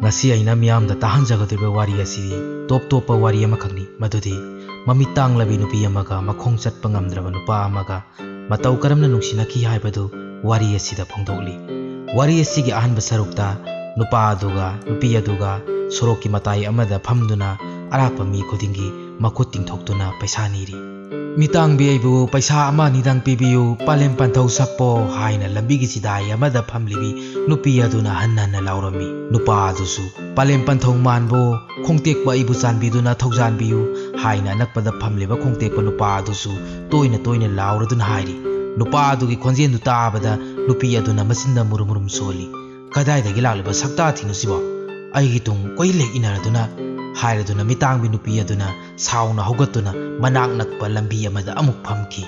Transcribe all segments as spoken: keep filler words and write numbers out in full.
ꯉꯁꯤ ꯑꯩꯅ ꯃꯤꯌꯥꯝꯗ ꯇꯥꯍꯟꯖꯒꯗꯧꯔꯤꯕ ꯋꯥꯔꯤ ꯑꯁꯤꯗꯤ ꯇꯣꯞ ꯇꯣꯞꯄ ꯋꯥꯔꯤ ꯑꯃꯈꯛꯅꯤ꯫ ꯃꯗꯨꯗꯤ ꯃꯃꯤꯠ ꯇꯥꯡꯂꯕꯤ ꯅꯨꯄꯤ ꯑꯃꯒ ꯃꯈꯣꯡ ꯆꯠꯄ ꯉꯝꯗ꯭ꯔꯕ ꯅꯨꯄꯥ ꯑꯃꯒ ꯃꯇꯧ ꯀꯔꯝꯅ ꯅꯨꯡꯁꯤꯅꯈꯤ ꯍꯥꯏꯕꯗꯨ ꯋꯥꯔꯤ ꯑꯁꯤꯗ ꯐꯣꯡꯗꯣꯛꯂꯤ꯫ ꯋꯥꯔꯤ ꯑꯁꯤꯒꯤ ꯑꯍꯥꯟꯕ ꯁꯔꯨꯛꯇ ꯅꯨꯄꯥ ꯑꯗꯨꯒ ꯅꯨꯄꯤ ꯑꯗꯨꯒ ꯁꯣꯔꯣꯛꯀꯤ ꯃꯇꯥꯏ ꯑꯃꯗ ꯐꯝꯗꯨꯅ ꯑꯔꯥꯛꯄ ꯃꯤ ꯈꯨꯗꯤꯡꯒꯤ ꯃꯈꯨꯠ ꯇꯤꯡꯊꯣꯛꯇꯨꯅ ꯄꯩꯁꯥ ꯅꯤꯔꯤ꯫ "ꯃꯤꯇꯥꯡꯕꯤ, ꯑꯩꯕꯨ ꯄꯩꯁꯥ ꯑꯃ ꯑꯅꯤꯗꯪ ꯄꯤꯕꯤꯌꯨ, ꯄꯥꯂꯦꯝ ꯄꯟꯊꯧ ꯁꯛꯄꯣ" ꯍꯥꯏꯅ ꯂꯝꯕꯤꯒꯤ ꯆꯤꯗꯥꯏ ꯑꯃꯗ ꯐꯝꯂꯤꯕꯤ ꯅꯨꯄꯤ ꯑꯗꯨꯅ ꯍꯟꯅ ꯍꯟꯅ ꯂꯥꯎꯔꯝꯃꯤ꯫ ꯅꯨꯄꯥ ꯑꯗꯨꯁꯨ, "ꯄꯥꯂꯦꯝ ꯄꯟꯊꯧ ꯃꯥꯟꯕꯣ, ꯈꯣꯡꯇꯦꯛꯄ ꯑꯩꯕꯨ ꯆꯥꯟꯕꯤꯗꯨꯅ ꯊꯧꯖꯥꯟꯕꯤꯌꯨ" ꯍꯥꯏꯅ ꯑꯅꯛꯄꯗ ꯐꯝꯂꯤꯕ ꯈꯣꯡꯇꯦꯛꯄ ꯅꯨꯄꯥ ꯑꯗꯨꯁꯨ ꯇꯣꯏꯅ ꯇꯣꯏꯅ ꯂꯥꯎꯔꯗꯨꯅ ꯍꯥꯏꯔꯤ꯫ ꯅꯨꯄꯥ ꯑꯗꯨꯒꯤ ꯈꯣꯟꯖꯦꯜꯗꯨ ꯇꯥꯕꯗ ꯅꯨꯄꯤ ꯑꯗꯨꯅ ꯃꯆꯤꯟꯗ ꯃꯨꯔꯨꯝ ꯃꯨꯔꯨꯝ ꯁꯣꯜꯂꯤ꯫ "ꯀꯗꯥꯏꯗꯒꯤ ꯂꯥꯛꯂꯤꯕ ꯁꯛꯇꯥ ꯊꯤꯅꯣ ꯁꯤꯕꯣ? ꯑꯩꯒꯤ ꯇꯨꯡ ꯀꯣꯏꯂꯦꯛ ꯏꯟꯅꯔꯗꯨꯅ" ꯍꯥꯏꯔꯗꯨꯅ ꯃꯤꯇꯥꯡꯕꯤ ꯅꯨꯄꯤ ꯑꯗꯨꯅ ꯁꯥꯎꯅ ꯍꯧꯒꯠꯇꯨꯅ ꯃꯅꯥꯛ ꯅꯛꯄ ꯂꯝꯕꯤ ꯑꯃꯗ ꯑꯃꯨꯛ ꯐꯝꯈꯤ꯫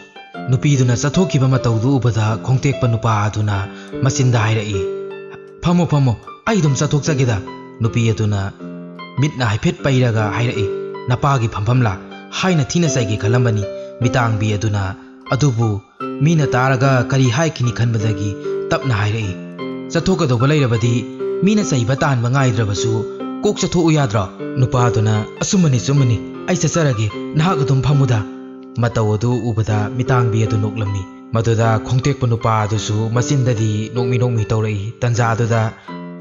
ꯅꯨꯄꯤꯗꯨꯅ ꯆꯠꯊꯣꯛꯈꯤꯕ ꯃꯇꯧꯗꯨ ꯎꯕꯗ ꯈꯣꯡꯇꯦꯛꯄ ꯅꯨꯄꯥ ꯑꯗꯨꯅ ꯃꯆꯤꯟꯗ ꯍꯥꯏꯔꯛꯏ, "ꯐꯝꯃꯣ, ꯐꯝꯃꯣ, ꯑꯩ ꯑꯗꯨꯝ ꯆꯠꯊꯣꯛꯆꯒꯦꯗ"꯫ ꯅꯨꯄꯤ ꯑꯗꯨꯅ ꯃꯤꯠꯅ ꯍꯥꯏꯐꯦꯠ ꯄꯩꯔꯒ ꯍꯥꯏꯔꯛꯏ, "ꯅꯄꯥꯒꯤ ꯐꯝꯐꯝꯂꯥ?" ꯍꯥꯏꯅ ꯊꯤꯅ ꯆꯩꯒꯦ ꯈꯜꯂꯝꯕꯅꯤ ꯃꯤꯇꯥꯡꯕꯤ ꯑꯗꯨꯅ꯫ ꯑꯗꯨꯕꯨ ꯃꯤꯅ ꯇꯥꯔꯒ ꯀꯔꯤ ꯍꯥꯏꯈꯤꯅꯤ ꯈꯟꯕꯗꯒꯤ ꯇꯞꯅ ꯍꯥꯏꯔꯛꯏ, "ꯆꯠꯊꯣꯛꯀꯗꯧꯕ ꯂꯩꯔꯕꯗꯤ ꯃꯤꯅ ꯆꯩꯕ ꯇꯥꯟꯕ ꯉꯥꯏꯗ꯭ꯔꯕꯁꯨ ꯀꯣꯛ ꯆꯠꯊꯣꯛꯎ ꯌꯥꯗ꯭ꯔꯣ?" ꯅꯨꯄꯥꯗꯨꯅ, "ꯑꯆꯨꯝꯕꯅꯤ, ꯆꯨꯝꯕꯅꯤ, ꯑꯩ ꯆꯠꯆꯔꯒꯦ, ꯅꯍꯥꯛ ꯑꯗꯨꯝ ꯐꯝꯃꯨꯗ"꯫ ꯃꯇꯧ ꯑꯗꯨ ꯎꯕꯗ ꯃꯤꯇꯥꯡꯕꯤ ꯑꯗꯨ ꯅꯣꯛꯂꯝꯃꯤ꯫ ꯃꯗꯨꯗ ꯈꯣꯡꯇꯦꯛꯄ ꯅꯨꯄꯥ ꯑꯗꯨꯁꯨ ꯃꯆꯤꯟꯗꯗꯤ ꯅꯣꯛꯃꯤ ꯅꯣꯛꯃꯤ ꯇꯧꯔꯛꯏ꯫ ꯇꯟꯖꯥꯗꯨꯗ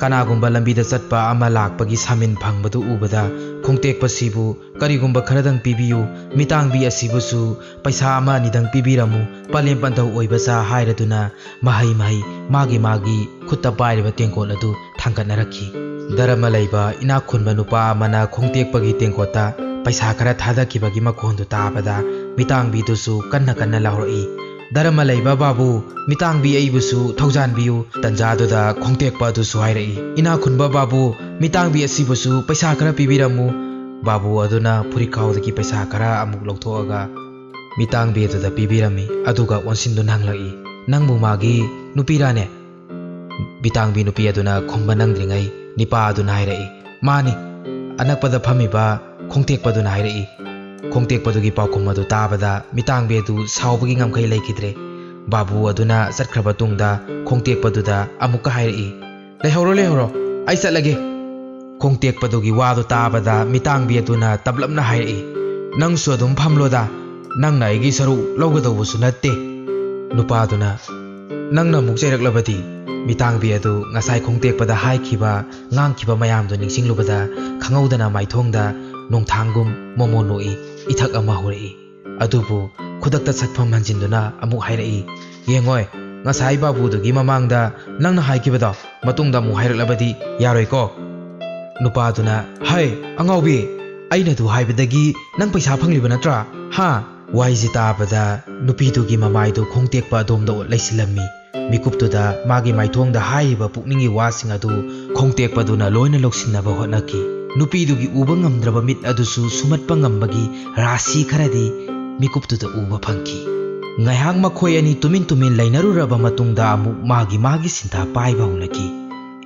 ꯀꯅꯥꯒꯨꯝꯕ ꯂꯝꯕꯤꯗ ꯆꯠꯄ ꯑꯃ ꯂꯥꯛꯄꯒꯤ ꯁꯥꯃꯤꯟ ꯐꯪꯕꯗꯨ ꯎꯕꯗ ꯈꯣꯡꯇꯦꯛꯄꯁꯤꯕꯨ, "ꯀꯔꯤꯒꯨꯝꯕ ꯈꯔꯗꯪ ꯄꯤꯕꯤꯌꯨ, ꯃꯤꯇꯥꯡꯕꯤ ꯑꯁꯤꯕꯨꯁꯨ ꯄꯩꯁꯥ ꯑꯃ ꯑꯅꯤꯗꯪ ꯄꯤꯕꯤꯔꯝꯃꯨ, ꯄꯥꯂꯦꯝ ꯄꯟꯊꯧ ꯑꯣꯏꯕ ꯁꯥ" ꯍꯥꯏꯔꯗꯨꯅ ꯃꯍꯩ ꯃꯍꯩ ꯃꯥꯒꯤ ꯃꯥꯒꯤ ꯈꯨꯠꯇ ꯄꯥꯏꯔꯤꯕ ꯇꯦꯡꯀꯣꯠ ꯑꯗꯨ ꯊꯥꯡꯒꯠꯅꯔꯛꯈꯤ꯫ ꯗꯔꯃ ꯂꯩꯕ ꯏꯅꯥꯛ ꯈꯨꯟꯕ ꯅꯨꯄꯥ ꯑꯃꯅ ꯈꯣꯡꯇꯦꯛꯄꯒꯤ ꯇꯦꯡꯀꯣꯠꯇ ꯄꯩꯁꯥ ꯈꯔ ꯊꯥꯗꯈꯤꯕꯒꯤ ꯃꯈꯣꯟꯗꯨ ꯇꯥꯕꯗ ꯃꯤꯇꯥꯡꯕꯤꯗꯨꯁꯨ ꯀꯟꯅ ꯀꯟꯅ ꯂꯥꯎꯔꯛꯏ, "ꯗꯔꯃ ꯂꯩꯕ ꯕꯥꯕꯨ, ꯃꯤꯇꯥꯡꯕꯤ ꯑꯩꯕꯨꯁꯨ ꯊꯧꯖꯥꯟꯕꯤꯌꯨ"꯫ ꯇꯟꯖꯥꯗꯨꯗ ꯈꯣꯡꯇꯦꯛꯄ ꯑꯗꯨꯁꯨ ꯍꯥꯏꯔꯛꯏ, "ꯏꯅꯥꯛ ꯈꯨꯟꯕ ꯕꯥꯕꯨ, ꯃꯤꯇꯥꯡꯕꯤ ꯑꯁꯤꯕꯨꯁꯨ ꯄꯩꯁꯥ ꯈꯔ ꯄꯤꯕꯤꯔꯝꯃꯨ"꯫ ꯕꯥꯕꯨ ꯑꯗꯨꯅ ꯐꯨꯔꯤꯠꯈꯥꯎꯗꯒꯤ ꯄꯩꯁꯥ ꯈꯔ ꯑꯃꯨꯛ ꯂꯧꯊꯣꯛꯑꯒ ꯃꯤꯇꯥꯡꯕꯤ ꯑꯗꯨꯗ ꯄꯤꯕꯤꯔꯝꯃꯤ꯫ ꯑꯗꯨꯒ ꯑꯣꯟꯁꯤꯟꯗꯨꯅ ꯍꯪꯂꯛꯏ, "ꯅꯪꯕꯨ ꯃꯥꯒꯤ ꯅꯨꯄꯤꯔꯥꯅꯦ?" ꯃꯤꯇꯥꯡꯕꯤ ꯅꯨꯄꯤ ꯑꯗꯨꯅ ꯈꯨꯝꯕ ꯅꯪꯗ꯭ꯔꯤꯉꯩ ꯅꯤꯄꯥ ꯑꯗꯨꯅ ꯍꯥꯏꯔꯛꯏ, "ꯃꯥꯅꯤ"꯫ ꯑꯅꯛꯄꯗ ꯐꯝꯃꯤꯕ ꯈꯣꯡꯇꯦꯛꯄꯗꯨꯅ ꯍꯥꯏꯔꯛꯏ꯫ ꯈꯣꯡꯇꯦꯛꯄꯗꯨꯒꯤ ꯄꯥꯎꯈꯨꯝ ꯑꯗꯨ ꯇꯥꯕꯗ ꯃꯤꯇꯥꯡꯕꯤ ꯑꯗꯨ ꯁꯥꯎꯕꯒꯤ ꯉꯝꯈꯩ ꯂꯩꯈꯤꯗ꯭ꯔꯦ꯫ ꯕꯥꯕꯨ ꯑꯗꯨꯅ ꯆꯠꯈ꯭ꯔꯕ ꯇꯨꯡꯗ ꯈꯣꯡꯇꯦꯛꯄꯗꯨꯗ ꯑꯃꯨꯛꯀ ꯍꯥꯏꯔꯛꯏ, "ꯂꯩꯍꯧꯔꯣ, ꯂꯩꯍꯧꯔꯣ, ꯑꯩ ꯆꯠꯂꯒꯦ"꯫ ꯈꯣꯡꯇꯦꯛꯄꯗꯨꯒꯤ ꯋꯥꯗꯨ ꯇꯥꯕꯗ ꯃꯤꯇꯥꯡꯕꯤ ꯑꯗꯨꯅ ꯇꯞꯂꯞꯅ ꯍꯥꯏꯔꯛꯏ, "ꯅꯪꯁꯨ ꯑꯗꯨꯝ ꯐꯝꯂꯣꯗ, ꯅꯪꯅ ꯑꯩꯒꯤ ꯁꯔꯨꯛ ꯂꯧꯒꯗꯧꯕꯁꯨ ꯅꯠꯇꯦ꯫" ꯅꯨꯄꯥꯗꯨꯅ, "ꯅꯪꯅ ꯑꯃꯨꯛ ꯆꯩꯔꯛꯂꯕꯗꯤ?" ꯃꯤꯇꯥꯡꯕꯤ ꯑꯗꯨ ꯉꯁꯥꯏ ꯈꯣꯡꯇꯦꯛꯄꯗ ꯍꯥꯏꯈꯤꯕ, ꯉꯥꯡꯈꯤꯕ ꯃꯌꯥꯝꯗꯨ ꯅꯤꯡꯁꯤꯡꯂꯨꯕꯗ ꯈꯪꯍꯧꯗꯅ ꯃꯥꯏꯊꯣꯡꯗ ꯅꯣꯡꯊꯥꯡꯒꯨꯝ ꯃꯣꯃꯣꯟ ꯅꯣꯛꯏ, ꯏꯊꯛ ꯑꯃ ꯍꯧꯔꯛꯏ꯫ ꯑꯗꯨꯕꯨ ꯈꯨꯗꯛꯇ ꯁꯛꯐꯝ ꯍꯟꯖꯤꯟꯗꯨꯅ ꯑꯃꯨꯛ ꯍꯥꯏꯔꯛꯏ, "ꯌꯦꯡꯉꯣꯏ, ꯉꯁꯥꯏ ꯕꯥꯕꯨꯗꯨꯒꯤ ꯃꯃꯥꯡꯗ ꯅꯪꯅ ꯍꯥꯏꯈꯤꯕꯗꯣ ꯃꯇꯨꯡꯗ ꯑꯃꯨꯛ ꯍꯥꯏꯔꯛꯂꯕꯗꯤ ꯌꯥꯔꯣꯏꯀꯣ?" ꯅꯨꯄꯥꯗꯨꯅ, "ꯍꯩ, ꯑꯉꯥꯎꯕꯤ, ꯑꯩꯅ ꯑꯗꯨ ꯍꯥꯏꯕꯗꯒꯤ ꯅꯪ ꯄꯩꯁꯥ ꯐꯪꯂꯤꯕ ꯅꯠꯇ꯭ꯔꯥ? ꯍꯥ?" ꯋꯥꯍꯩꯁꯤ ꯇꯥꯕꯗ ꯅꯨꯄꯤꯗꯨꯒꯤ ꯃꯃꯥꯏꯗꯨ ꯈꯣꯡꯇꯦꯛꯄ ꯑꯗꯣꯝꯗ ꯂꯩꯁꯤꯜꯂꯝꯃꯤ꯫ ꯃꯤꯀꯨꯞꯇꯨꯗ ꯃꯥꯒꯤ ꯃꯥꯏꯊꯣꯡꯗ ꯍꯥꯏꯔꯤꯕ ꯄꯨꯛꯅꯤꯡꯒꯤ ꯋꯥꯁꯤꯡ ꯑꯗꯨ ꯈꯣꯡꯇꯦꯛꯄꯗꯨꯅ ꯂꯣꯏꯅ ꯂꯧꯁꯤꯟꯅꯕ ꯍꯣꯠꯅꯈꯤ꯫ ꯅꯨꯄꯤꯗꯨꯒꯤ ꯎꯕ ꯉꯝꯗ꯭ꯔꯕ ꯃꯤꯠ ꯑꯗꯨꯁꯨ ꯁꯨꯝꯍꯠꯄ ꯉꯝꯕꯒꯤ ꯔꯥꯁꯤ ꯈꯔꯗꯤ ꯃꯤꯀꯨꯞꯇꯨꯗ ꯎꯕ ꯐꯪꯈꯤ꯫ ꯉꯥꯏꯍꯥꯛ ꯃꯈꯣꯏ ꯑꯅꯤ ꯇꯨꯃꯤꯟ ꯇꯨꯃꯤꯟ ꯂꯩꯅꯔꯨꯔꯕ ꯃꯇꯨꯡꯗ ꯑꯃꯨꯛ ꯃꯥꯒꯤ ꯃꯥꯒꯤ ꯁꯤꯟꯊꯥ ꯄꯥꯏꯕ ꯍꯧꯅꯈꯤ꯫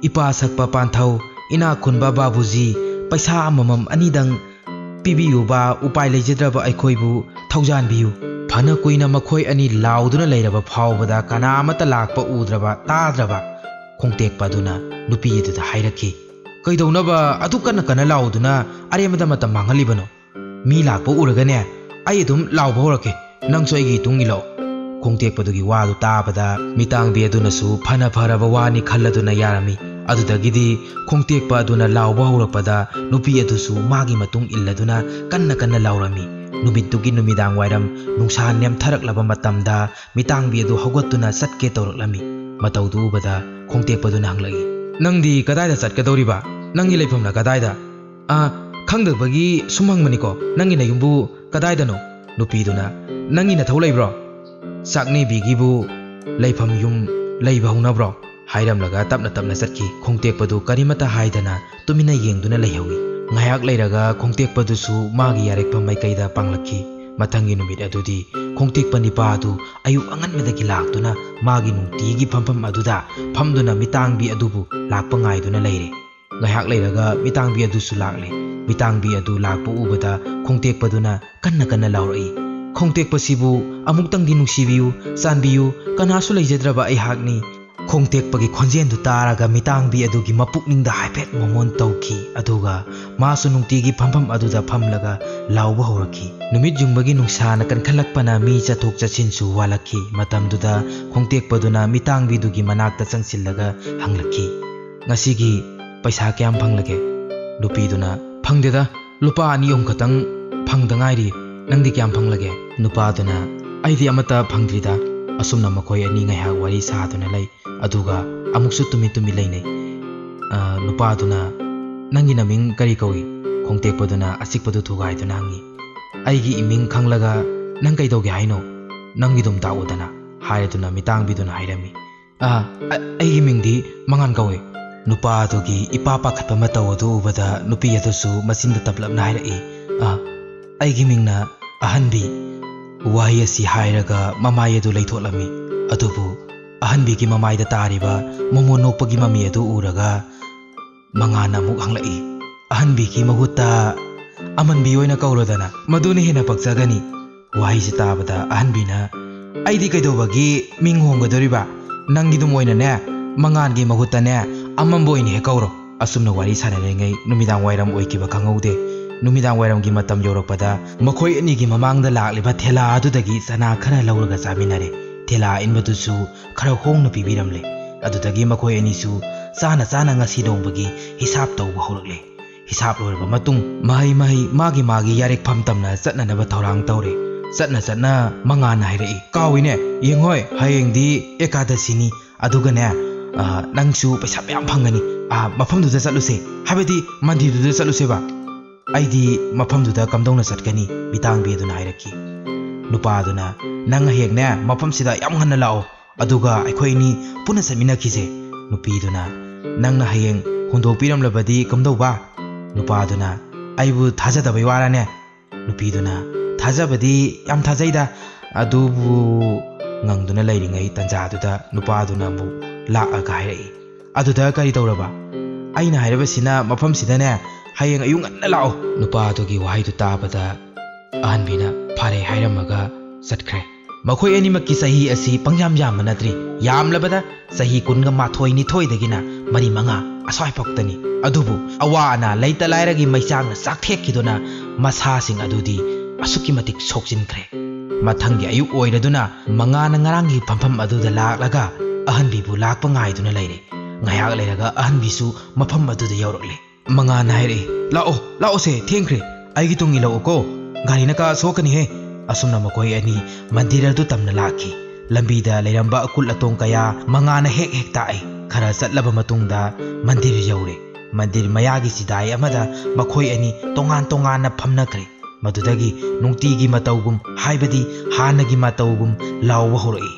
"ꯏꯄꯥ ꯁꯛꯄ ꯄꯥꯟꯊꯧ, ꯏꯅꯥꯛ ꯈꯨꯟꯕ ꯕꯥꯕꯨꯖꯤ, ꯄꯩꯁꯥ ꯑꯃꯃꯝ ꯑꯅꯤꯗꯪ ꯄꯤꯕꯤꯌꯨꯕ, ꯎꯄꯥꯏ ꯂꯩꯖꯗ꯭ꯔꯕ ꯑꯩꯈꯣꯏꯕꯨ ꯊꯧꯖꯥꯟꯕꯤꯌꯨ꯫" ꯐꯅ ꯀꯨꯏꯅ ꯃꯈꯣꯏ ꯑꯅꯤ ꯂꯥꯎꯗꯨꯅ ꯂꯩꯔꯕ ꯐꯥꯎꯕꯗ ꯀꯅꯥ ꯑꯃꯠꯇ ꯂꯥꯛꯄ ꯎꯗ꯭ꯔꯕ, ꯇꯥꯗ꯭ꯔꯕ ꯈꯣꯡꯇꯦꯛꯄ ꯑꯗꯨꯅ ꯅꯨꯄꯤ ꯑꯗꯨꯗ ꯍꯥꯏꯔꯛꯈꯤ, "ꯀꯩꯗꯧꯅꯕ ꯑꯗꯨ ꯀꯟꯅ ꯀꯟꯅ ꯂꯥꯎꯗꯨꯅ ꯑꯔꯦꯝꯕꯗ ꯃꯇꯝ ꯃꯥꯡꯍꯜꯂꯤꯕꯅꯣ? ꯃꯤ ꯂꯥꯛꯄ ꯎꯔꯒꯅꯦ, ꯑꯩ ꯑꯗꯨꯝ ꯂꯥꯎꯕ ꯍꯧꯔꯛꯀꯦ, ꯅꯪꯁꯨ ꯑꯩꯒꯤ ꯏꯇꯨꯡ ꯏꯜꯂꯣ꯫" ꯈꯣꯡꯇꯦꯛꯄꯗꯨꯒꯤ ꯋꯥꯗꯨ ꯇꯥꯕꯗ ꯃꯤꯇꯥꯡꯕꯤ ꯑꯗꯨꯅꯁꯨ ꯐꯅ ꯐꯔꯕ ꯋꯥꯅꯤ ꯈꯜꯂꯗꯨꯅ ꯌꯥꯔꯝꯃꯤ꯫ ꯑꯗꯨꯗꯒꯤꯗꯤ ꯈꯣꯡꯇꯦꯛꯄ ꯑꯗꯨꯅ ꯂꯥꯎꯕ ꯍꯧꯔꯛꯄꯗ ꯅꯨꯄꯤ ꯑꯗꯨꯁꯨ ꯃꯥꯒꯤ ꯃꯇꯨꯡ ꯏꯜꯂꯗꯨꯅ ꯀꯟꯅ ꯀꯟꯅ ꯂꯥꯎꯔꯝꯃꯤ꯫ ꯅꯨꯃꯤꯠꯇꯨꯒꯤ ꯅꯨꯃꯤꯗꯥꯡ ꯋꯥꯏꯔꯝ ꯅꯨꯡꯁꯥ ꯅꯦꯝꯊꯔꯛꯂꯕ ꯃꯇꯝꯗ ꯃꯤꯇꯥꯡꯕꯤ ꯑꯗꯨ ꯍꯧꯒꯠꯇꯨꯅ ꯆꯠꯀꯦ ꯇꯧꯔꯛꯂꯝꯃꯤ꯫ ꯃꯇꯧꯗꯨ ꯎꯕꯗ ꯈꯣꯡꯇꯦꯛꯄꯗꯨꯅ ꯍꯪꯂꯛꯏ, "ꯅꯪꯗꯤ ꯀꯗꯥꯏꯗ ꯆꯠꯀꯗꯧꯔꯤꯕ? ꯅꯪꯒꯤ ꯂꯩꯐꯝꯅ ꯀꯗꯥꯏꯗ?" "ꯑ, ꯈꯪꯗꯕꯒꯤ ꯁꯨꯝ ꯍꯪꯕꯅꯤꯀꯣ, ꯅꯪꯒꯤ ꯅꯌꯨꯝꯕꯨ ꯀꯗꯥꯏꯗꯅꯣ?" ꯅꯨꯄꯤꯗꯨꯅ, "ꯅꯪꯒꯤ ꯅꯊꯧ ꯂꯩꯕ꯭ꯔꯣ? ꯆꯥꯛꯅꯤꯕꯤꯒꯤꯕꯨ ꯂꯩꯐꯝ ꯌꯨꯝ ꯂꯩꯕ ꯍꯧꯅꯕ꯭ꯔꯣ?" ꯍꯥꯏꯔꯝꯂꯒ ꯇꯞꯅ ꯇꯞꯅ ꯆꯠꯈꯤ꯫ ꯈꯣꯡꯇꯦꯛꯄꯗꯨ ꯀꯔꯤꯃꯠꯇ ꯍꯥꯏꯗꯅ ꯇꯨꯃꯤꯟꯅ ꯌꯦꯡꯗꯨꯅ ꯂꯩꯍꯧꯏ꯫ ꯉꯥꯏꯍꯥꯛ ꯂꯩꯔꯒ ꯈꯣꯡꯇꯦꯛꯄꯗꯨꯁꯨ ꯃꯥꯒꯤ ꯌꯥꯔꯦꯛꯐꯝ ꯃꯥꯏꯀꯩꯗ ꯄꯥꯡꯂꯛꯈꯤ꯫ ꯃꯊꯪꯒꯤ ꯅꯨꯃꯤꯠ ꯑꯗꯨꯗꯤ ꯈꯣꯡꯇꯦꯛꯄ ꯅꯤꯄꯥ ꯑꯗꯨ ꯑꯌꯨꯛ ꯑꯉꯟꯕꯗꯒꯤ ꯂꯥꯛꯇꯨꯅ ꯃꯥꯒꯤ ꯅꯨꯡꯇꯤꯒꯤ ꯐꯝꯐꯝ ꯑꯗꯨꯗ ꯐꯝꯗꯨꯅ ꯃꯤꯇꯥꯡꯕꯤ ꯑꯗꯨꯕꯨ ꯂꯥꯛꯄ ꯉꯥꯏꯗꯨꯅ ꯂꯩꯔꯦ꯫ ꯉꯥꯏꯍꯥꯛ ꯂꯩꯔꯒ ꯃꯤꯇꯥꯡꯕꯤ ꯑꯗꯨꯁꯨ ꯂꯥꯛꯂꯦ꯫ ꯃꯤꯇꯥꯡꯕꯤ ꯑꯗꯨ ꯂꯥꯛꯄ ꯎꯕꯗ ꯈꯣꯡꯇꯦꯛꯄꯗꯨꯅ ꯀꯟꯅ ꯀꯟꯅ ꯂꯥꯎꯔꯛꯏ, "ꯈꯣꯡꯇꯦꯛꯄꯁꯤꯕꯨ ꯑꯃꯨꯛꯇꯪꯗꯤ ꯅꯨꯡꯁꯤꯕꯤꯌꯨ, ꯆꯥꯟꯕꯤꯌꯨ, ꯀꯅꯥꯁꯨ ꯂꯩꯖꯗ꯭ꯔꯕ ꯑꯩꯍꯥꯛꯅꯤ꯫ ꯈꯣꯡꯇꯦꯛꯄꯒꯤ ꯈꯣꯟꯖꯦꯜꯗꯨ ꯇꯥꯔꯒ ꯃꯤꯇꯥꯡꯕꯤ ꯑꯗꯨꯒꯤ ꯃꯄꯨꯛꯅꯤꯡꯗ ꯍꯥꯏꯐꯦꯠ ꯃꯣꯃꯣꯟ ꯇꯧꯈꯤ, ꯑꯗꯨꯒ ꯃꯥꯁꯨ ꯅꯨꯡꯇꯤꯒꯤ ꯐꯝꯐꯝ ꯑꯗꯨꯗ ꯐꯝꯂꯒ ꯂꯥꯎꯕ ꯍꯧꯔꯛꯈꯤ꯫ ꯅꯨꯃꯤꯠ ꯌꯨꯡꯕꯒꯤ ꯅꯨꯡꯁꯥꯅ ꯀꯟꯈꯠꯂꯛꯄꯅ ꯃꯤ ꯆꯠꯊꯣꯛ ꯆꯠꯁꯤꯟꯁꯨ ꯋꯥꯠꯂꯛꯈꯤ꯫ ꯃꯇꯝꯗꯨꯗ ꯈꯣꯡꯇꯦꯛꯄꯗꯨꯅ ꯃꯤꯇꯥꯡꯕꯤꯗꯨꯒꯤ ꯃꯅꯥꯛꯇ ꯆꯪꯁꯤꯜꯂꯒ ꯍꯪꯂꯛꯈꯤ, "ꯉꯁꯤꯒꯤ ꯄꯩꯁꯥ ꯀꯌꯥꯝ ꯐꯪꯂꯒꯦ?" ꯅꯨꯄꯤꯗꯨꯅ, "ꯐꯪꯗꯦꯗ, ꯂꯨꯄꯥ ꯑꯅꯤ ꯑꯍꯨꯝ ꯈꯛꯇꯪ ꯐꯪꯗ ꯉꯥꯏꯔꯤ꯫ ꯅꯪꯗꯤ ꯀꯌꯥꯝ ꯐꯪꯂꯒꯦ?" ꯅꯨꯄꯥꯗꯨꯅ, "ꯑꯩꯗꯤ ꯑꯃꯠꯇ ꯐꯪꯗ꯭ꯔꯤꯗ꯫" ꯑꯁꯨꯝꯅ ꯃꯈꯣꯏ ꯑꯅꯤ ꯉꯥꯏꯍꯥꯛ ꯋꯥꯔꯤ ꯁꯥꯗꯨꯅ ꯂꯩ꯫ ꯑꯗꯨꯒ ꯑꯃꯨꯛꯁꯨ ꯇꯨꯃꯤꯟ ꯇꯨꯃꯤꯟ ꯂꯩꯅꯩ꯫ ꯑ, ꯅꯨꯄꯥꯗꯨꯅ, "ꯅꯪꯒꯤ ꯅꯃꯤꯡ ꯀꯔꯤ ꯀꯧꯏ?" ꯈꯣꯡꯇꯦꯛꯄꯗꯨꯅ ꯑꯆꯤꯛꯄꯗꯨ ꯊꯨꯒꯥꯏꯗꯨꯅ ꯍꯪꯉꯤ꯫ "ꯑꯩꯒꯤ ꯏꯃꯤꯡ ꯈꯪꯂꯒ ꯅꯪ ꯀꯩꯗꯧꯒꯦ ꯍꯥꯏꯅꯣ? ꯅꯪꯒꯤꯗꯨꯝ ꯇꯥꯛꯎꯗꯅ," ꯍꯥꯏꯔꯗꯨꯅ ꯃꯤꯇꯥꯡꯕꯤꯗꯨꯅ ꯍꯥꯏꯔꯝꯃꯤ꯫ "ꯑ, ꯑ, ꯑꯩꯒꯤ ꯃꯤꯡꯗꯤ ꯃꯉꯥꯟ ꯀꯧꯏ꯫" ꯅꯨꯄꯥꯗꯨꯒꯤ ꯏꯄꯥ ꯄꯥꯈꯠꯄ ꯃꯇꯧ ꯑꯗꯨ ꯎꯕꯗ ꯅꯨꯄꯤ ꯑꯗꯨꯁꯨ ꯃꯆꯤꯟꯗ ꯇꯞꯂꯞꯅ ꯍꯥꯏꯔꯛꯏ, "ꯑ, ꯑꯩꯒꯤ ꯃꯤꯡꯅ ꯑꯍꯟꯕꯤ꯫" ꯋꯥꯍꯩ ꯑꯁꯤ ꯍꯥꯏꯔꯒ ꯃꯃꯥꯏ ꯑꯗꯨ ꯂꯩꯊꯣꯛꯂꯝꯃꯤ꯫ ꯑꯗꯨꯕꯨ ꯑꯍꯟꯕꯤꯒꯤ ꯃꯃꯥꯏꯗ ꯇꯥꯔꯤꯕ ꯃꯣꯃꯣꯟ ꯅꯣꯛꯄꯒꯤ ꯃꯃꯤ ꯑꯗꯨ ꯎꯔꯒ ꯃꯉꯥꯟꯅ ꯑꯃꯨꯛ ꯍꯪꯂꯛꯏ, "ꯑꯍꯟꯕꯤꯒꯤ ꯃꯍꯨꯠꯇ ꯑꯃꯟꯕꯤ ꯑꯣꯏꯅ ꯀꯧꯔꯣꯗꯅ, ꯃꯗꯨꯅ ꯍꯦꯟꯅ ꯄꯛꯆꯒꯅꯤ꯫" ꯋꯥꯍꯩꯁꯤ ꯇꯥꯕꯗ ꯑꯍꯟꯕꯤꯅ, "ꯑꯩꯗꯤ ꯀꯩꯗꯧꯕꯒꯤ ꯃꯤꯡ ꯍꯣꯡꯒꯗꯧꯔꯤꯕ? ꯅꯪꯒꯤꯗꯨꯝ ꯑꯣꯏꯅꯅꯦ, ꯃꯉꯥꯟꯒꯤ ꯃꯍꯨꯠꯇꯅꯦ, ꯑꯃꯝꯕ ꯑꯣꯏꯅ ꯍꯦꯛ ꯀꯧꯔꯣ꯫" ꯑꯁꯨꯝꯅ ꯋꯥꯔꯤ ꯁꯥꯟꯅꯔꯤꯉꯩ ꯅꯨꯃꯤꯗꯥꯡ ꯋꯥꯏꯔꯝ ꯑꯣꯏꯈꯤꯕ ꯈꯪꯍꯧꯗꯦ꯫ ꯅꯨꯃꯤꯗꯥꯡ ꯋꯥꯏꯔꯝꯒꯤ ꯃꯇꯝ ꯌꯧꯔꯛꯄꯗ ꯃꯈꯣꯏ ꯑꯅꯤꯒꯤ ꯃꯃꯥꯡꯗ ꯂꯥꯛꯂꯤꯕ ꯊꯦꯂꯥ ꯑꯗꯨꯗꯒꯤ ꯆꯅꯥ ꯈꯔ ꯂꯧꯔꯒ ꯆꯥꯃꯤꯟꯅꯔꯦ꯫ ꯊꯦꯂꯥ ꯏꯟꯕꯗꯨꯁꯨ ꯈꯔ ꯍꯣꯡꯅ ꯄꯤꯕꯤꯔꯝꯂꯦ꯫ ꯑꯗꯨꯗꯒꯤ ꯃꯈꯣꯏ ꯑꯅꯤꯁꯨ ꯆꯥꯅ ꯆꯥꯅ ꯉꯁꯤ ꯅꯣꯡꯃꯒꯤ ꯍꯤꯁꯥꯞ ꯇꯧꯕ ꯍꯧꯔꯛꯂꯦ꯫ ꯍꯤꯁꯥꯞ ꯂꯣꯏꯔꯕ ꯃꯇꯨꯡ ꯃꯍꯩ ꯃꯍꯩ ꯃꯥꯒꯤ ꯃꯥꯒꯤ ꯌꯥꯔꯦꯛꯐꯝ ꯇꯝꯅ ꯆꯠꯅꯅꯕ ꯊꯧꯔꯥꯡ ꯇꯧꯔꯦ꯫ ꯆꯠꯅ ꯆꯠꯅ ꯃꯉꯥꯟꯅ ꯍꯥꯏꯔꯛꯏ, "ꯀꯥꯎꯏꯅꯦ, ꯌꯦꯡꯉꯣꯏ, ꯍꯌꯦꯡꯗꯤ ꯑꯦꯀꯥꯗꯁꯤꯅꯤ꯫ ꯑꯗꯨꯒꯅꯦ, ꯑ, ꯅꯪꯁꯨ ꯄꯩꯁꯥ ꯃꯌꯥꯝ ꯐꯪꯒꯅꯤ꯫ ꯑ, ꯃꯐꯝꯗꯨꯗ ꯆꯠꯂꯨꯁꯦ, ꯍꯥꯏꯕꯗꯤ ꯃꯟꯗꯤꯔꯗꯨꯗ ꯆꯠꯂꯨꯁꯦꯕ꯫" "ꯑꯩꯗꯤ ꯃꯐꯝꯗꯨꯗ ꯀꯝꯗꯧꯅ ꯆꯠꯀꯅꯤ?" ꯃꯤꯇꯥꯡꯕꯤ ꯑꯗꯨꯅ ꯍꯥꯏꯔꯛꯈꯤ꯫ ꯅꯨꯄꯥ ꯑꯗꯨꯅ, "ꯅꯪ ꯍꯌꯦꯡꯅꯦ ꯃꯐꯝꯁꯤꯗ ꯌꯥꯝ ꯉꯟꯅ ꯂꯥꯛꯑꯣ, ꯑꯗꯨꯒ ꯑꯩꯈꯣꯏ ꯑꯅꯤ ꯄꯨꯟꯅ ꯆꯠꯃꯤꯟꯅꯈꯤꯁꯦ꯫" ꯅꯨꯄꯤꯗꯨꯅ, "ꯅꯪꯅ ꯍꯌꯦꯡ ꯍꯨꯟꯗꯣꯛꯄꯤꯔꯝꯂꯕꯗꯤ ꯀꯝꯗꯧꯕ?" ꯅꯨꯄꯥꯗꯨꯅ, "ꯑꯩꯕꯨ ꯊꯥꯖꯗꯕꯩ ꯋꯥꯔꯅꯦ?" ꯅꯨꯄꯤꯗꯨꯅ, "ꯊꯥꯖꯕꯗꯤ ꯌꯥꯝ ꯊꯥꯖꯩꯗ, ꯑꯗꯨꯕꯨ," ꯉꯪꯗꯨꯅ ꯂꯩꯔꯤꯉꯩ ꯇꯟꯖꯥꯗꯨꯗ ꯅꯨꯄꯥꯗꯨꯅ ꯑꯃꯨꯛ ꯂꯥꯛꯑꯒ ꯍꯥꯏꯔꯛꯏ, "ꯑꯗꯨꯗ ꯀꯔꯤ ꯇꯧꯔꯕ?" "ꯑꯩꯅ ꯍꯥꯏꯔꯤꯕꯁꯤꯅ ꯃꯐꯝꯁꯤꯗꯅꯦ, ꯍꯌꯦꯡ ꯑꯌꯨꯛ ꯉꯟꯅ ꯂꯥꯛꯑꯣ꯫" ꯅꯨꯄꯥꯗꯨꯒꯤ ꯋꯥꯍꯩꯗꯨ ꯇꯥꯕꯗ ꯑꯍꯟꯕꯤꯅ "ꯐꯔꯦ" ꯍꯥꯏꯔꯝꯃꯒ ꯆꯠꯈ꯭ꯔꯦ꯫ ꯃꯈꯣꯏ ꯑꯅꯤꯃꯛꯀꯤ ꯆꯍꯤ ꯑꯁꯤ ꯄꯪꯌꯥꯝ ꯌꯥꯝꯕ ꯅꯠꯇ꯭ꯔꯤ꯫ ꯌꯥꯝꯂꯕꯗ ꯆꯍꯤ ꯀꯨꯟꯒ ꯃꯥꯊꯣꯏ ꯅꯤꯊꯣꯏꯗꯒꯤꯅ ꯃꯔꯤ ꯃꯉꯥ ꯑꯁ꯭ꯋꯥꯏꯐꯥꯎꯇꯅꯤ꯫ ꯑꯗꯨꯕꯨ ꯑꯋꯥ ꯑꯅꯥ ꯂꯩꯇ ꯂꯥꯏꯔꯒꯤ ꯃꯩꯆꯥꯛꯅ ꯆꯥꯛꯊꯦꯛꯈꯤꯗꯨꯅ ꯃꯁꯥꯁꯤꯡ ꯑꯗꯨꯗꯤ ꯑꯁꯨꯛꯀꯤ ꯃꯇꯤꯛ ꯁꯣꯛꯆꯤꯟꯈ꯭ꯔꯦ꯫ ꯃꯊꯪꯒꯤ ꯑꯌꯨꯛ ꯑꯣꯏꯔꯗꯨꯅ ꯃꯉꯥꯅ ꯉꯔꯥꯡꯒꯤ ꯐꯝꯐꯝ ꯑꯗꯨꯗ ꯂꯥꯛꯂꯒ ꯑꯍꯟꯕꯤꯕꯨ ꯂꯥꯛꯄ ꯉꯥꯏꯗꯨꯅ ꯂꯩꯔꯦ꯫ ꯉꯥꯏꯍꯥꯛ ꯂꯩꯔꯒ ꯑꯍꯟꯕꯤꯁꯨ ꯃꯐꯝ ꯑꯗꯨꯗ ꯌꯧꯔꯛꯂꯦ꯫ ꯃꯉꯥꯅ ꯍꯥꯏꯔꯛꯏ, "ꯂꯥꯛꯑꯣ, ꯂꯥꯛꯑꯣꯁꯦ, ꯊꯦꯡꯈ꯭ꯔꯦ꯫ ꯑꯩꯒꯤ ꯇꯨꯡ ꯏꯜꯂꯛꯎꯀꯣ, ꯒꯥꯔꯤꯅ ꯀꯥ ꯁꯣꯛꯀꯅꯤꯍꯦ"꯫ ꯑꯁꯨꯝꯅ ꯃꯈꯣꯏ ꯑꯅꯤ ꯃꯟꯗꯤꯔ ꯑꯗꯨ ꯇꯝꯅ ꯂꯥꯛꯈꯤ꯫ ꯂꯝꯕꯤꯗ ꯂꯩꯔꯝꯕ ꯑꯀꯨꯠ ꯑꯇꯣꯡ ꯀꯌꯥ ꯃꯉꯥꯅ ꯍꯦꯛ ꯍꯦꯛ ꯇꯥꯛꯏ꯫ ꯈꯔ ꯆꯠꯂꯕ ꯃꯇꯨꯡꯗ ꯃꯟꯗꯤꯔ ꯌꯧꯔꯦ꯫ ꯃꯟꯗꯤꯔ ꯃꯌꯥꯒꯤ ꯆꯤꯗꯥꯏ ꯑꯃꯗ ꯃꯈꯣꯏ ꯑꯅꯤ ꯇꯣꯉꯥꯟ ꯇꯣꯉꯥꯟꯅ ꯐꯝꯅꯈ꯭ꯔꯦ꯫ ꯃꯗꯨꯗꯒꯤ ꯅꯨꯡꯇꯤꯒꯤ ꯃꯇꯧꯒꯨꯝ, ꯍꯥꯏꯕꯗꯤ ꯍꯥꯟꯅꯒꯤ ꯃꯇꯧꯒꯨꯝ ꯂꯥꯎꯕ ꯍꯧꯔꯛꯏ,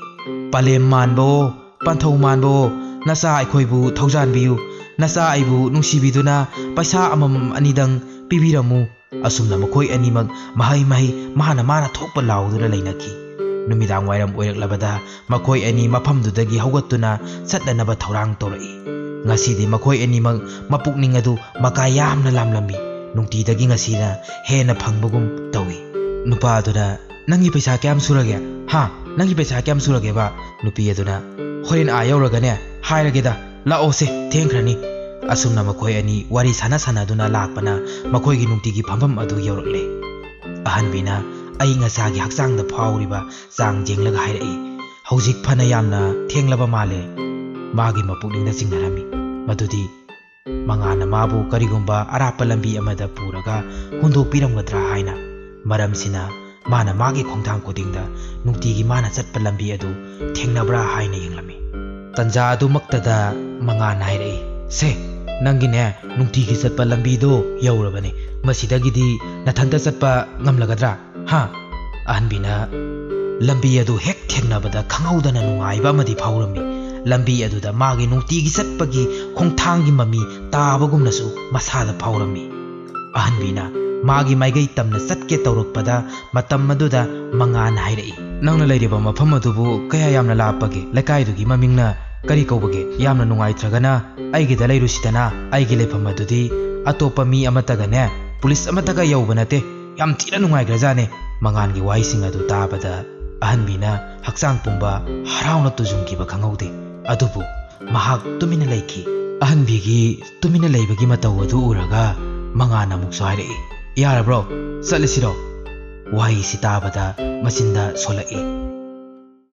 "ꯄꯂꯦꯝ ꯃꯥꯟꯕꯋꯣ, ꯄꯟꯊꯧ ꯃꯥꯟꯕꯋꯣ, ꯅꯆꯥ ꯑꯩꯈꯣꯏꯕꯨ ꯊꯧꯖꯥꯟꯕꯤꯌꯨ, ꯅꯆꯥ ꯑꯩꯕꯨ ꯅꯨꯡꯁꯤꯕꯤꯗꯨꯅ ꯄꯩꯁꯥ ꯑꯃꯃꯝ ꯑꯅꯤꯗꯪ ꯄꯤꯕꯤꯔꯝꯃꯨ"꯫ ꯑꯁꯨꯝꯅ ꯃꯈꯣꯏ ꯑꯅꯤꯃꯛ ꯃꯍꯩ ꯃꯍꯩ, ꯃꯥꯅ ꯃꯥꯅ ꯊꯣꯛꯄ ꯂꯥꯎꯗꯨꯅ ꯂꯩꯅꯈꯤ꯫ ꯅꯨꯃꯤꯗꯥꯡ ꯋꯥꯏꯔꯝ ꯑꯣꯏꯔꯛꯂꯕꯗ ꯃꯈꯣꯏ ꯑꯅꯤ ꯃꯐꯝꯗꯨꯗꯒꯤ ꯍꯧꯒꯠꯇꯨꯅ ꯆꯠꯅꯅꯕ ꯊꯧꯔꯥꯡ ꯇꯧꯔꯛꯏ꯫ ꯉꯁꯤꯗꯤ ꯃꯈꯣꯏ ꯑꯅꯤꯃꯛ ꯃꯄꯨꯛꯅꯤꯡ ꯑꯗꯨ ꯃꯀꯥ ꯌꯥꯝꯅ ꯂꯥꯝꯂꯝꯃꯤ꯫ ꯅꯨꯡꯇꯤꯗꯒꯤ ꯉꯁꯤꯅ ꯍꯦꯟꯅ ꯐꯪꯕꯒꯨꯝ ꯇꯧꯏ꯫ ꯅꯨꯄꯥ ꯑꯗꯨꯅ, "ꯅꯪꯒꯤ ꯄꯩꯁꯥ ꯀꯌꯥꯝ ꯁꯨꯔꯒꯦ? ꯍꯥ? ꯅꯪꯒꯤ ꯄꯩꯁꯥ ꯀꯌꯥꯝ ꯁꯨꯔꯒꯦꯕ?" ꯅꯨꯄꯤ ꯑꯗꯨꯅ, "ꯍꯣꯔꯦꯟ ꯑꯥ ꯌꯧꯔꯒꯅꯦ ꯍꯥꯏꯔꯒꯦꯗ, ꯂꯥꯛꯑꯣꯁꯦ, ꯊꯦꯡꯈ꯭ꯔꯅꯤ"꯫ ꯑꯁꯨꯝꯅ ꯃꯈꯣꯏ ꯑꯅꯤ ꯋꯥꯔꯤ ꯁꯥꯟꯅ ꯁꯥꯟꯅꯗꯨꯅ ꯂꯥꯛꯄꯅ ꯃꯈꯣꯏꯒꯤ ꯅꯨꯡꯇꯤꯒꯤ ꯐꯝꯐꯝ ꯑꯗꯨ ꯌꯧꯔꯛꯂꯦ꯫ ꯑꯍꯟꯕꯤꯅ ꯑꯏꯪ ꯑꯁꯥꯒꯤ ꯍꯛꯆꯥꯡꯗ ꯐꯥꯎꯔꯤꯕ ꯆꯥꯡ ꯌꯦꯡꯂꯒ ꯍꯥꯏꯔꯛꯏ, "ꯍꯧꯖꯤꯛ ꯐꯅ ꯌꯥꯝꯅ ꯊꯦꯡꯂꯕ ꯃꯥꯜꯂꯦ"꯫ ꯃꯥꯒꯤ ꯃꯄꯨꯛꯅꯤꯡꯗ ꯆꯤꯡꯅꯔꯝꯃꯤ꯫ ꯃꯗꯨꯗꯤ ꯃꯉꯥꯅ ꯃꯥꯕꯨ ꯀꯔꯤꯒꯨꯝꯕ ꯑꯔꯥꯞꯄ ꯂꯝꯕꯤ ꯑꯃꯗ ꯄꯨꯔꯒ ꯍꯨꯟꯗꯣꯛꯄꯤꯔꯝꯒꯗ꯭ꯔꯥ ꯍꯥꯏꯅ꯫ ꯃꯔꯝꯁꯤꯅ ꯃꯥꯅ ꯃꯥꯒꯤ ꯈꯣꯡꯊꯥꯡ ꯈꯨꯗꯤꯡꯗ ꯅꯨꯡꯇꯤꯒꯤ ꯃꯥꯅ ꯆꯠꯄ ꯂꯝꯕꯤ ꯑꯗꯨ ꯊꯦꯡꯅꯕ꯭ꯔꯥ ꯍꯥꯏꯅ ꯌꯦꯡꯂꯝꯃꯤ꯫ ꯇꯟꯖꯥ ꯑꯗꯨꯃꯛꯇꯗ ꯃꯉꯥꯅ ꯍꯥꯏꯔꯛꯏ, "ꯁꯦ, ꯅꯪꯒꯤꯅꯦ ꯅꯨꯡꯇꯤꯒꯤ ꯆꯠꯄ ꯂꯝꯕꯤꯗꯣ ꯌꯧꯔꯕꯅꯤ꯫ ꯃꯁꯤꯗꯒꯤꯗꯤ ꯅꯊꯟꯇ ꯆꯠꯄ ꯉꯝꯂꯒꯗ꯭ꯔꯥ? ꯍꯥ?" ꯑꯍꯟꯕꯤꯅ ꯂꯝꯕꯤ ꯑꯗꯨ ꯍꯦꯛ ꯊꯦꯡꯅꯕꯗ ꯈꯪꯍꯧꯗꯅ ꯅꯨꯡꯉꯥꯏꯕ ꯑꯃꯗꯤ ꯐꯥꯎꯔꯝꯃꯤ꯫ ꯂꯝꯕꯤ ꯑꯗꯨꯗ ꯃꯥꯒꯤ ꯅꯨꯡꯇꯤꯒꯤ ꯆꯠꯄꯒꯤ ꯈꯣꯡꯊꯥꯡꯒꯤ ꯃꯃꯤ ꯇꯥꯕꯒꯨꯝꯅꯁꯨ ꯃꯁꯥꯗ ꯐꯥꯎꯔꯝꯃꯤ꯫ ꯑꯍꯟꯕꯤꯅ ꯃꯥꯒꯤ ꯃꯥꯏꯀꯩ ꯇꯝꯅ ꯆꯠꯀꯦ ꯇꯧꯔꯛꯄꯗ ꯃꯇꯝ ꯑꯗꯨꯗ ꯃꯉꯥꯅ ꯍꯥꯏꯔꯛꯏ, "ꯅꯪꯅ ꯂꯩꯔꯤꯕ ꯃꯐꯝ ꯑꯗꯨꯕꯨ ꯀꯌꯥ ꯌꯥꯝꯅ ꯂꯥꯞꯄꯒꯦ? ꯂꯩꯀꯥꯏꯗꯨꯒꯤ ꯃꯃꯤꯡꯅ ꯀꯔꯤ ꯀꯧꯕꯒꯦ? ꯌꯥꯝꯅ ꯅꯨꯡꯉꯥꯏꯇ꯭ꯔꯒꯅ ꯑꯩꯒꯤꯗ ꯂꯩꯔꯨꯁꯤꯗꯅ꯫ ꯑꯩꯒꯤ ꯂꯩꯐꯝ ꯑꯗꯨꯗꯤ ꯑꯇꯣꯞꯄ ꯃꯤ ꯑꯃꯠꯇꯒꯅꯦ, ꯄꯨꯂꯤꯁ ꯑꯃꯠꯇꯒ ꯌꯧꯕ ꯅꯠꯇꯦ꯫ ꯌꯥꯝ ꯊꯤꯅ ꯅꯨꯡꯉꯥꯏꯈ꯭ꯔꯖꯥꯠꯅꯦ"꯫ ꯃꯉꯥꯟꯒꯤ ꯋꯥꯍꯩꯁꯤꯡ ꯑꯗꯨ ꯇꯥꯕꯗ ꯑꯍꯟꯕꯤꯅ ꯍꯛꯆꯥꯡ ꯄꯨꯝꯕ ꯍꯔꯥꯎꯅ ꯇꯨꯖꯨꯡꯈꯤꯕ ꯈꯪꯍꯧꯗꯦ꯫ ꯑꯗꯨꯕꯨ ꯃꯍꯥꯛ ꯇꯨꯃꯤꯟꯅ ꯂꯩꯈꯤ꯫ ꯑꯍꯟꯕꯤꯒꯤ ꯇꯨꯃꯤꯟꯅ ꯂꯩꯕꯒꯤ ꯃꯇꯧ ꯑꯗꯨ ꯎꯔꯒ ꯃꯉꯥꯟꯅ ꯑꯃꯨꯛꯁꯨ ꯍꯥꯏꯔꯛꯏ, "ꯌꯥꯔꯕ꯭ꯔꯣ? ꯆꯠꯂꯁꯤꯔꯣ?" ꯋꯥꯍꯩꯁꯤ ꯇꯥꯕꯗ ꯃꯆꯤꯟꯗ ꯁꯣꯜꯂꯛꯏ꯫